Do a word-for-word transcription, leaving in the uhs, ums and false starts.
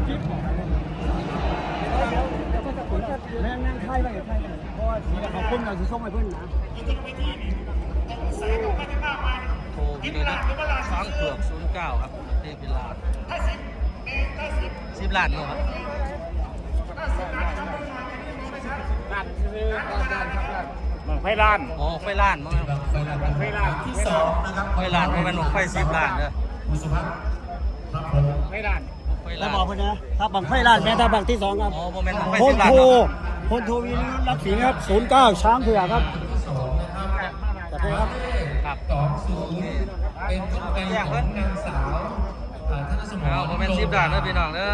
แม่งนั่งไทยไปไทยไปเพราะว่าสีขาวคนเราจะส่งไปเพิ่นนะ โทรไปเลยนะ ช้างเผือกศูนย์เก้าครับ เทพวิลาสิบล้านเนาะครับ บั้งไฟล้าน อ๋อ ไฟล้านมั้งครับ ไฟล้านที่สองนะครับ ไฟล้านมันเป็นบั้งไฟสิบล้านเด้อ คุณสุภัทรครับผม ไฟล้าน ไฟ แล้ว ล้าน บอกเพิ่นนะถ้าบั้งไฟล้านแม่ถ้าบั้งที่สองครับ อ๋อบ่แม่นบั้งไฟ พ สิ ล บล้าน โท เนาะ พลโทวีรรักษ์ศรีครับศูนย์เก้าช้างเผือกครับจัดให้ครับ ครับ สองศูนย์เป็นต้นไปของนางสาวอ่าธนสมร เอาบ่แม่นสิบล้านเด้อพี่น้องเด้อ